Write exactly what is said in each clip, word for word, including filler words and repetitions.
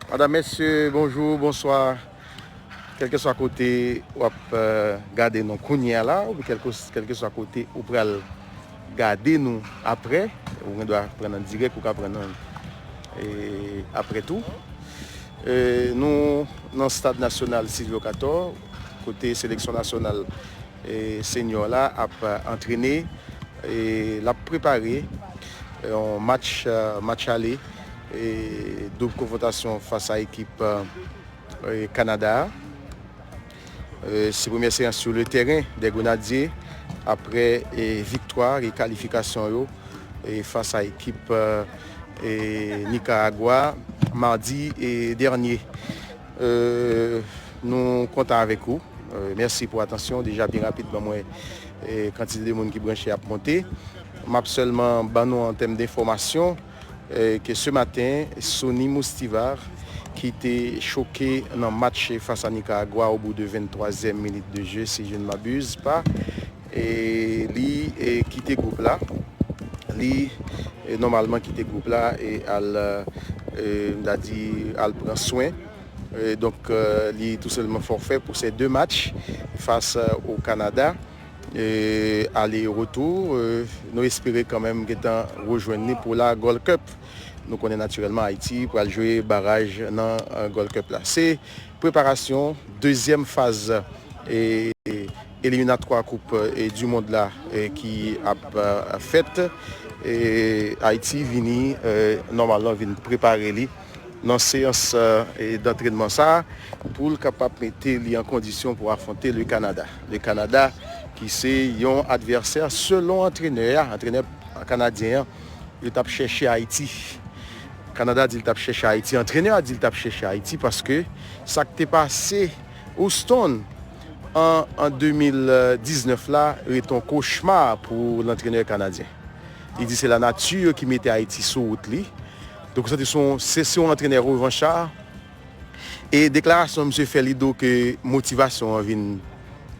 Madam, mesye, bonjou, bonswa. Kèlkeswa kote w ap, euh, gade nou kounye a la, oubyen kèlke, kèlkeswa kote ou pral gade nou apre, ou gen dwa pran nan dirèk, ou ka pran nan, e, apre tou. E, nou nan stad nasyonal Sylvio Cator, kote seleksyon nasyonal, e, senior la ap, e, antrene, e, l ap prepare, e, yon match, e, match ale, e, doub konfwontasyon fas a ekip, e, Kanada a. E, se premyè seyans sou le teren dè Grenadye apre, e, viktwa e kalifikasyon yo, e, fas a ekip, e, e, Nikaragwa madi, e, dènye. E, nou kontan avèk ou. E, mèsi pou atansyon. Deja byen rapidman, mwen, e, kantite de moun ki branche ap monte. M ap sèlman ban nou an tèm denfòmasyon, e, ke ce matin, Sony Moustivar, ki te choke nan match fas a Nicaragua au bout de vingt-troisième minute de jeu, si je ne m'abuse pas, e li, e, kite gwoup la. Li, e, nòmalman kite gwoup la e al, e, m ta di, al pran swen. E, donk, e, li tou sèlman fòfè pou se de match fas, e, o Kanada. E, ale retou, e, nou espere kanmenm gentan rejwenn li pou la Gold Cup. Nou konnen natirèlman Ayiti pral jwe baraj nan, e, Gold Cup la. Se preparasyon dezyèm faz, e, eliminatwa koup, e, di mond la, e, ki ap, e, fèt. E, Ayiti vini, e, nòmalman vin prepare li nan seyans, e, dantrenman sa a pou l kapab mete li an kondisyon pou afwonte le Kanada. Le Kanada ki se yon advèsè selon antrenè a, antrenè kanadyen an, li t ap chèche Ayiti. Kanada di l t ap chèche Ayiti, antrenè a di l t ap chèche Ayiti paske sa k te pase Houston an, an de mil diznèf la ret yon kochma pou lantrenè kanadyen. Li di se lanati ki mete Ayiti sou wout li. Donk, ou santi se yon, se, se yon antrenè revanchar. E deklarasyon misye fè li do ke motivasyon an vin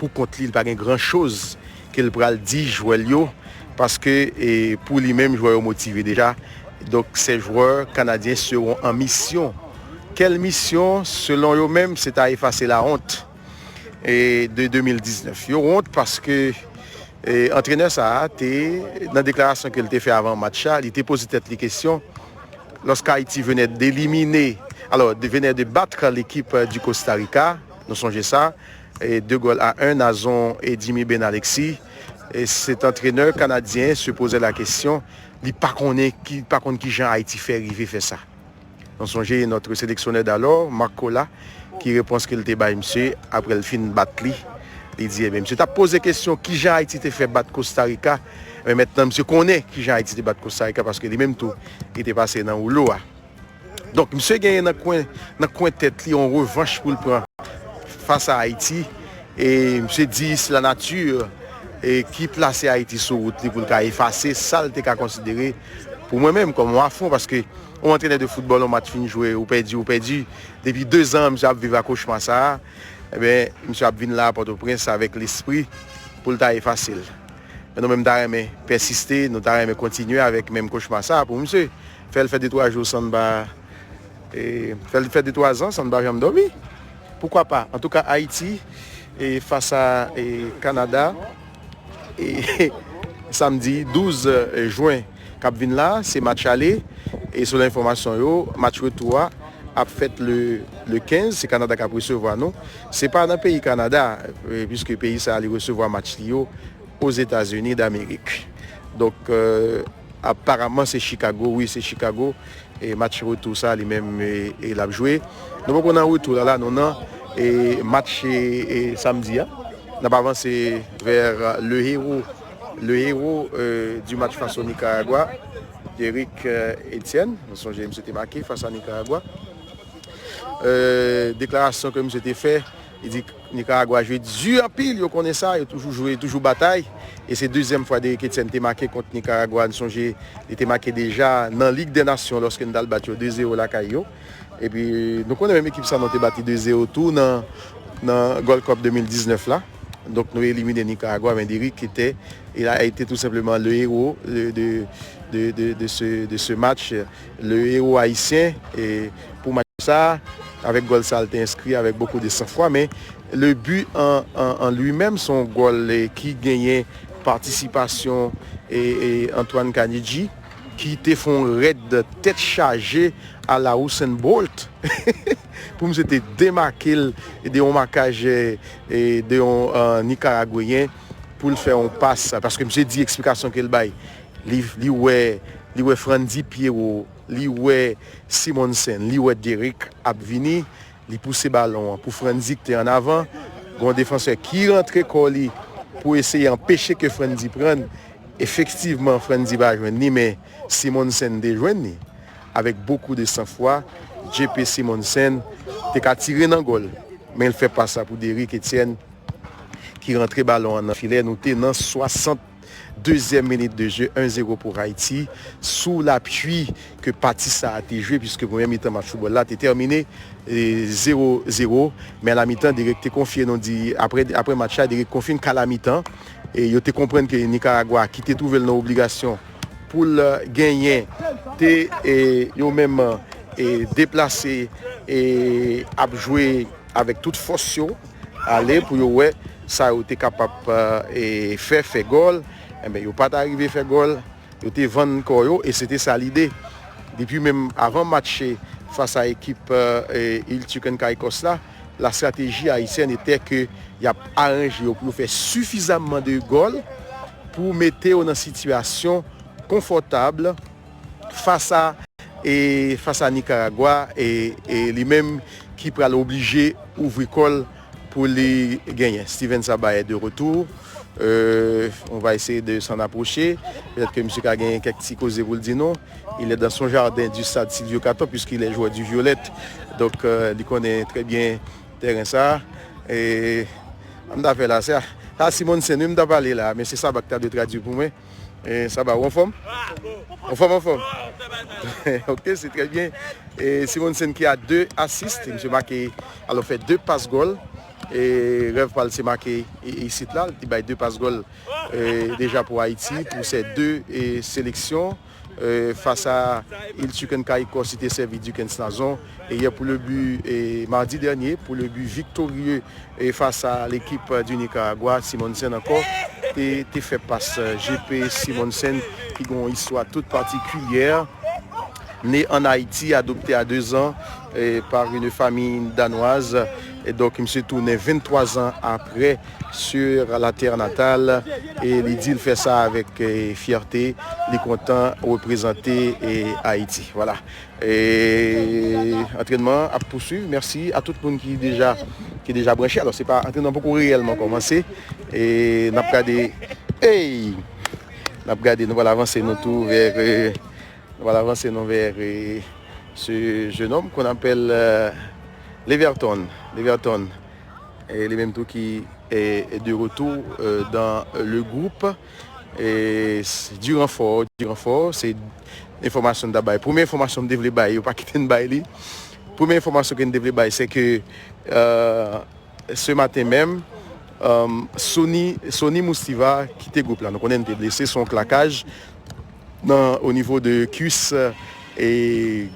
pou kont li, li pa gen gran choz ke l pral di jwè l yo, paske, e, pou li menm, jwè yo motive deja. Donk, ces joueurs canadiens seront en mission. Quelle mission? Selon yo menm, se ta efase lawont, e, de de mil diznèf. Yo wont paske, e, antrenè sa a te, nan deklarasyon ke l te fè avan match la, li te poze tèt li kesyon, lorsqu'Haïti venait d'éliminer, alors, de, venait de battre l'équipe, euh, du Costa Rica, nou sonje sa, e de gòl a en, Nazon e Jimmy Ben Alexis. E cet entraîneur canadien se posait la question, li pa konnen ki, pa konn ki jan Ayiti fè rive fè sa. Nou sonje notre sélectionneur d'alors, Marc Colas, ki repons ke l te bay misye apre l fin bat li. Li di, ebyen, misye t ap poze kesyon ki jan Ayiti te fè bat Costa Rica. Men mentnan, misye konnen ki jan Ayiti te bat Costa Rica paske li menm tou, li te pase nan woulo a. Donk, misye genyen nan kwen, nan kwen tèt li yon revanch pou l pran fas a Ayiti. E misye di se lanati, e, ki plase Ayiti sou wout li pou l ka efase sa l te ka konsidere pou mwen menm kòm yon afwon, paske yon antrenè de foutbòl, yon match fin jwe, ou pèdi, ou pèdi. Depi de zan, misye ap viv ak kochma sa a. Ebyen, misye ap vin la a Pòtoprens avèk lespri pou l ta efase l. Men nou menm ta renmen pèsiste, nou ta renmen kontinye avèk menm kochma sa a pou misye. Fè l fè de twa jou san n pa, e, fè l fè de twa zan san n pa janm dòmi. Poukwa pa? Antouka, Ayiti, e, fas a, e, Kanada, e, samdi douz jen k ap vin la, se match ale. E selon enfòmasyon yo, match retou a ap fèt le, le kenz, se Kanada k ap resevwa nou. Se pa nan peyi Kanada, e, piske peyi sa a li resevwa match li yo Ozetazini Damerik. Donk, e, aparaman se Chicago, wi, se Chicago. E match retou sa li menm, e, e l ap jwe. Nou poko nan retou la, la, nou nan, e, match, e, e, samdi a. N ap avanse vè le héros, le héros, e, du match fas o Nicaragua, Eric, e, Etienne. Nou sonje misye te make fas a Nicaragua. E, deklarasyon ke misye te fè, li di Nicaragua jwe di anpil, yo konnen sa, yo toujou jwe, toujou batay. E se dezyèm fwa Derrick Etienne te make kont Nicaragua. Nou sonje, li te make deja nan Lig dè Nasyon lòske n t al bat yo de zewo lakay yo. Epi, nou konnen menm ekip sa, nou te bat li de zewo tou nan, nan Gold Cup de mil diznèf la. Donk, nou elimine Nicaragua, men Derrick était, il a été tout simplement le héros de, de, de, de, de ce, de ce match, le héros haïtien, e pou match sa, avèk gòl sa, l te enskri avèk beaucoup de sang-froid, men le but en, en, en lui-même, se yon gòl, e, ki genyen patisipasyon, e, e Antoine Kandji, ki te fè yon rèd tèt chaje a la Usain Bolt. Pou misye te demake l de yon makaj, e, e de yon, e, Nikaragweyen pou l fè yon pas, paske misye di eksplikasyon ke l bay. Li, li wè, li wè Frandy Pierrot, li wè Simonsen, li wè Derrick ap vini, li pouse balon an pou Frandy ki te an avan. Gon defansè ki rantre kò li pou eseye anpeche ke Frandy pran. Efektivman, Frandy pa jwenn li, men Simonsen te jwenn li. Avèk beaucoup de sang-froid, J P Simonsen te ka tire nan gòl, men l fè pas la pou Derrick Etienne ki rantre balon an nan filè. Nou te nan swasant dezyèm minit de jeu, un zéro pour Haïti, sou lapui ke pati sa a te jwe, puiske premyè mitan match foutbòl la te tèmine, e, zéro zéro, men alamitan, Derrick te konfye nou di, apre, apre match la, Derrick konfye n k'alamitan, e yo te konprann ke Nikaragwa, ki te twouve l nan obligasyon pou l genyen, te, e, yo menm, e, deplase, e ap jwe avèk tout fòs yo, ale pou yo wè sa yo te kapab, e, fè, fè gòl. Enben, yo pa ta rive fè gòl. Yo te vann kò yo, e se te sa lide. Depi menm avan match fas a ekip, e, Il Chicken Caicos la, la stratégie haïtienne était que y ap aranje yo pou yo fè sifizamman de gòl pou mete yo nan sitiyasyon konfòtab fas a, e, fas a Nikaragwa, e, e li menm ki pral oblije ouvri kò l pou li genyen. Steven Sabaye de retour. Euh, on va essayer de s'en approcher. Peut-être que misye ka genyen kèk ti koze pou l di nou. Il est dans son jardin du stade Sylvio Caton, puisqu'il est joueur du Violet. Donk, euh, li konnen trè byen tèren sa. E, m ta fè la, sa, sa Simonsen, wi, m ta pale la, men se Saba ki ta dwe tradui pou mwen. E, Saba, ou anfòm? Anfòm, anfòm. Ok, se trè byen. E Simonsen ki a de asis, misye make, alò, fè de pas gòl. E rèv pa l se make i-, isit la, li bay de pas gòl, e, deja pou Ayiti, pou se de, e, seleksyon. E, fas a Il Chicken Caicos, li te sèvi Duckens Nazon. E yè pou le but, e, mardi dènye, pou le but victorieux, e, fas a lekip, e, du Nicaragua, Simonsen ankò te, te fè pas, e, J P Simonsen, ki gen yon istwa tout patikilyè. Né en Haïti, adopté à deux ans, e, par une famille danoise. E donk, misye tounen venntwa zan aprè sur la terre natale. E li di l fè sa avèk, e, fyète. Li kontan reprezante, e, Ayiti. Vwala. E antrènman ap pouswiv. Mèsi a tout moun ki deja, ki deja branche. Alò, se pa, antrènman poko reyèlman kòmanse. E n ap gade, ey! N ap gade, nou pral avanse nou tou vè, e, nou pral avanse nou vè, e, ce jeune homme qu'on appelle, e, Leverton. Leverton. E li menm tou ki, e, e de retour, e, dans le groupe. E s-, du renfort, du renfort, se enfòmasyon m ta bay. Premye enfòmasyon m te vle bay, yo pa kite n bay li. Premye enfòmasyon ke n te vle bay, se ke, e, ce matin même, e, Sony, Sony Moustiva kite gwoup la. Nou konnen li te blese, se yon klakaj nan, o nivo de kwis, e,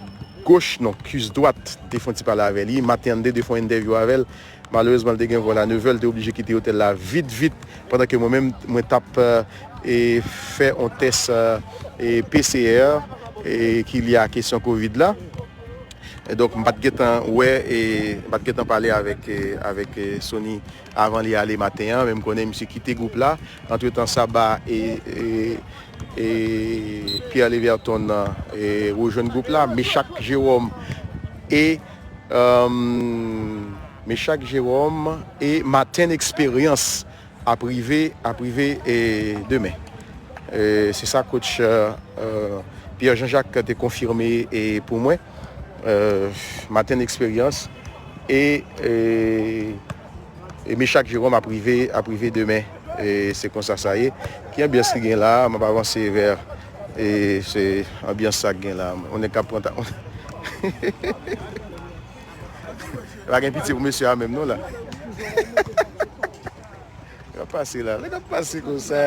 goch, non, kwis dwat, te fè yon ti pale avè li. Maten an, n te dwe fè yon entèvyou avè l. Malerezman, l te gen vòl a nevè, l te oblije kite otèl la vit, vit, pandan ke mwen menm, mwen t ap, e, fè yon tès, e, P C R, e, ki lye a kesyon kovid la. E donk, m pa t gentan wè, e, m pa t gentan pale avèk, e, avèk, e, Sony avan li ale maten an, men m konnen misye kite gwoup la. Antretan, Saba e, e, e Pierre Leverton, e, rejwenn gwoup la. Mechak Jerome e, e, Mechak Jerome e Maten Eksperyans ap rive, ap rive, e, demen. E, se sa coach, e, e, Pierre Jean-Jacques te konfime, e, pou mwen. E, Maten Eksperyans e, e, e Mechak Jerome ap rive, ap rive demen. E se konsa sa ye. Ki anbyans ki gen la? M ap avanse vè, e se anbyans sa k gen la. On nèg k ap pran ta-, pa gen pitye pou mesye a menm non la. Pase la, nèg ap pase konsa.